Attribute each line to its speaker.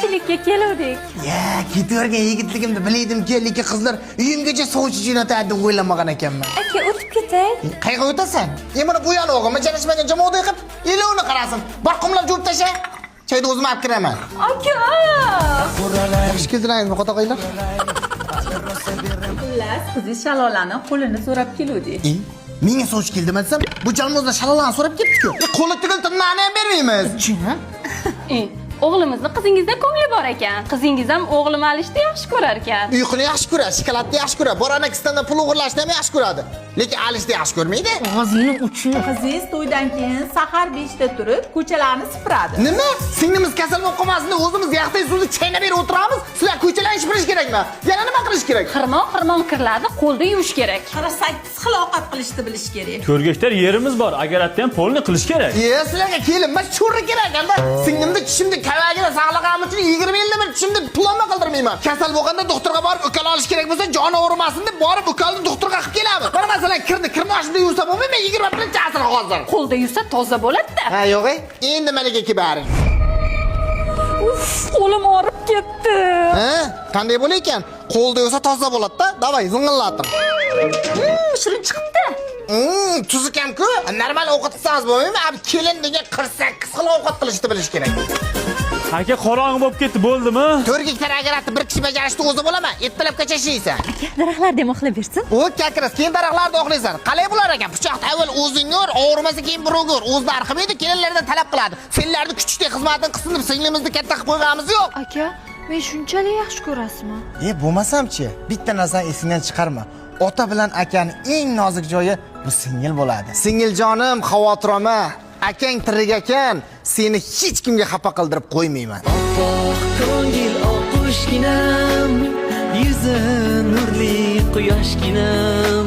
Speaker 1: Sovchilikka keluvdik.
Speaker 2: Ya, ketavergan yigitligimni bilaydimki, lekin qizlar uyimgacha sovchi jo'natadi deb o'ylamagan ekanman.
Speaker 1: Aka, o'tib ketay.
Speaker 2: Qayerga o'tasan? E, mana bu yon o'g'im, jarashmagan jamoaday qilib, elovni qarasin. Bor, qumlab juvib tasha. Choyni o'zim olib kiraman.
Speaker 1: Aka!
Speaker 2: Xush keldilaringizmi, qotog'aylar?
Speaker 3: Xullas, qizingiz Shalolani qo'lini so'rab keluvdik.
Speaker 2: E, menga sovchi keldimi desam, bu jalmozdan shalolani so'rab ketdi-ku. E, qo'li tugul tirnani ham bermaymiz.
Speaker 1: E, o'g'limizni qizingizda ko'ngli bor ekan. Qizingiz ham o'g'lim alishni yaxshi ko'rar ekan.
Speaker 2: Uyquni yaxshi ko'radi, shokoladni yaxshi ko'radi, bor anakistandan pul o'g'irlashni ham yaxshi ko'radi. Lekin alishni yaxshi ko'rmaydi.
Speaker 3: Qizingiz to'ydan keyin sahar 5 da turib, ko'chalarni supuradi.
Speaker 2: Nima? Singlimiz kasal bo'lib qolmasin deb o'zimiz yaxday suvni chaynab berib o'tiramiz. Sizlar ko'chalarni shipirish kerakmi? Yana nima qilish kerak?
Speaker 1: Xirmon xirmon kirlarni qo'lda yuvish kerak.
Speaker 3: 48 xil ovqat qilishni bilish kerak.
Speaker 4: Ko'rgaklar yerimiz bor. Agar ham polni qilish kerak.
Speaker 2: E, sizlarga kelin emas, cho'ri kerak ekanda. Singlimni tishimni kavagida saqlaganim uchun 20 yilda bir tishimni plomba qildirmayman. Kasal bo'lganda doktorga borib ukol olish kerak bo'lsa, joni og'rimasin deb borib ukolni doktorga qilib kelamiz. Mana masalan, kirni kir mashinada yuvsa bo'lmaymi? 21 asr hozir.
Speaker 1: Qo'lda yuvsa toza bo'ladi-da.
Speaker 2: Ha, yo'q, e. Endi malaka kelib.
Speaker 1: Uf, qo'lim og'rib ketdi.
Speaker 2: Ha? Qanday bo'lar ekan? Qo'lda yuvsa toza bo'ladi-da. Давай, zing'illatim.
Speaker 1: Shirin chiqibdi.
Speaker 2: Tuzi kam-ku. Normal ovqat qilsangiz bo'lmaymi? Abi kelin degan 48 xil ovqat qilishni bilish kerak.
Speaker 4: Aka, qorong'i bo'lib ketdi, bo'ldimi?
Speaker 2: 4 gektar agratni bir kishi bajarishni o'zi bo'laman. Ertalabgacha ishlaysan.
Speaker 5: Aka, daraxtlarni ham oqlab bersin.
Speaker 2: U kakras, keyin daraxtlarni oqlaysan. Qalay bo'lar ekan? Pichoqni avval o'zing ur, og'rimasa keyin birovga ur. O'zlari qilmaydi, kelinlardan talab qiladi. Senlarni kuchukdek xizmatini qilsin deb singlimizni katta qilib qo'yganimiz yo'q.
Speaker 6: Aka, men shunchalik yaxshi ko'rasizmi?
Speaker 2: E, bo'lmasamchi, bitta narsani esingdan chiqarma. Ota bilan akani eng nozik joyi bu singil bo'ladi. Singiljonim, xavotir olma. Akang tirik ekan, seni hech kimga xafa qildirib qo'ymayman.
Speaker 7: Oppoq ko'ngil oqqushginam, yuzi nurli quyoshginam.